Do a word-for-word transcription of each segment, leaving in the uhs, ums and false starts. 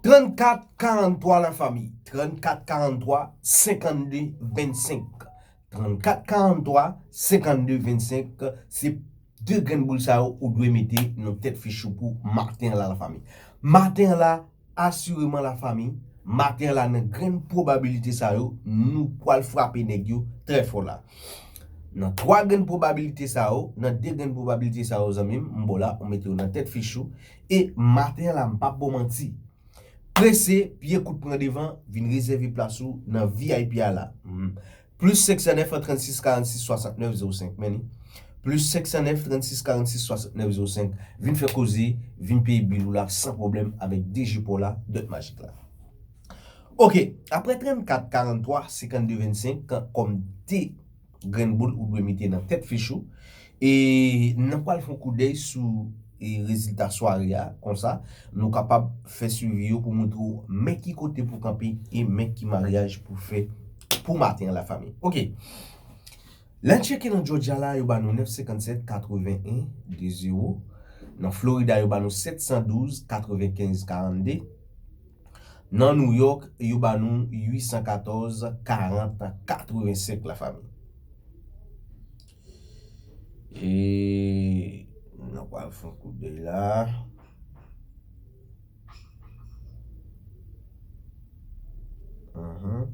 Trannkat karanntwa, lafanmi. Trannkat karanntwa, senkannde vennsenk. Trannkat karanntwa, senkannde vennsenk. Se de grenn boul sa yo ou dwe mete nan tèt fich ou pou maten an la, lafanmi. Maten an la, asireman, lafanmi, maten an la, nan grenn pwobabilite sa yo, nou pral frape nèg yo trè fò la. Nan twa grenn pwobabilite sa yo, nan de grenn pwobabilite sa yo, zanmi m, m ba w la, ou mete yo nan tèt fich ou. E maten an la, m p ap ba w manti. Prese, pye kout pran devan, vin rezève plas ou nan V I P a la. Hmm. Plis senk san nèf, trannsis, karannsis, swasantnèf, zewo senk, men li. Plis senk san nèf, trannsis, karannsis, swasantnèf, zewo senk. Vin fè koze, vin peye bil ou la san pwoblèm avèk D J pa w la, dòt majik la. Ok, apre trannkat karanntwa, senkannde vennsenk, kòm de grenn boul ou dwe mete nan tèt fich ou. E n ap pral fè yon koudèy sou, e, rezilta sware a, konsa nou kapab fè swivi yo pou montre w men ki kote pou kanpe e men ki maryaj pou fè pou maten an, lafanmi. Ok. Lè n tcheke nan Georgia la, yo ba nou nèf senkannsèt katrevenn de zewo. Nan Florida, yo ba nou sèt san douz katrevenkenz karannde. Nan New York, yo ba nou uit san katòz karant katrevensenk, lafanmi. E n ap pral fè yon koudèy la. Mhm.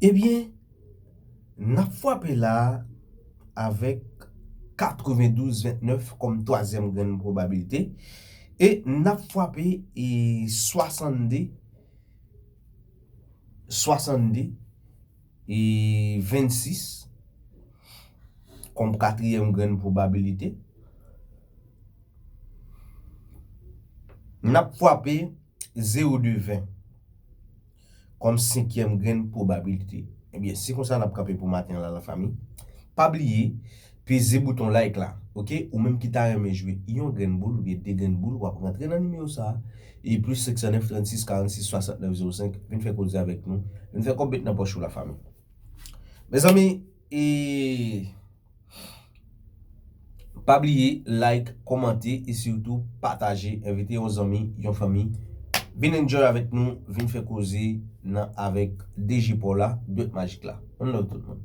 Ebyen, n ap frape la avèk katrevendouz ventnèf kòm twazyèm grenn pwobabilite. E n ap frape, e, swasannde, swasannde, e vennsis kòm katriyèm grenn pwobabilite. N ap frape zewo de ven kòm senkyèm grenn pwobabilite. Ebyen, se konsa n ap kanpe pou maten an la, lafanmi. Pa bliye, peze bouton like la, ok? Ou menm ki ta renmen jwe yon grenn boul oubyen de grenn boul, w ap rantre nan nimewo sa a. E plis senk san nèf, trannsis, karannsis, swasantnèf, zewo senk, vin fè koze avèk nou. Vin fè kòb met nan pòch ou, lafanmi. Mezanmi, e pa bliye like, kòmante e sitou pataje, envite yon zanmi, yon fanmi. Vin enjoy avèk nou, vin fè koze nan avèk D J pa w la, dwèt majik la. One love tout moun.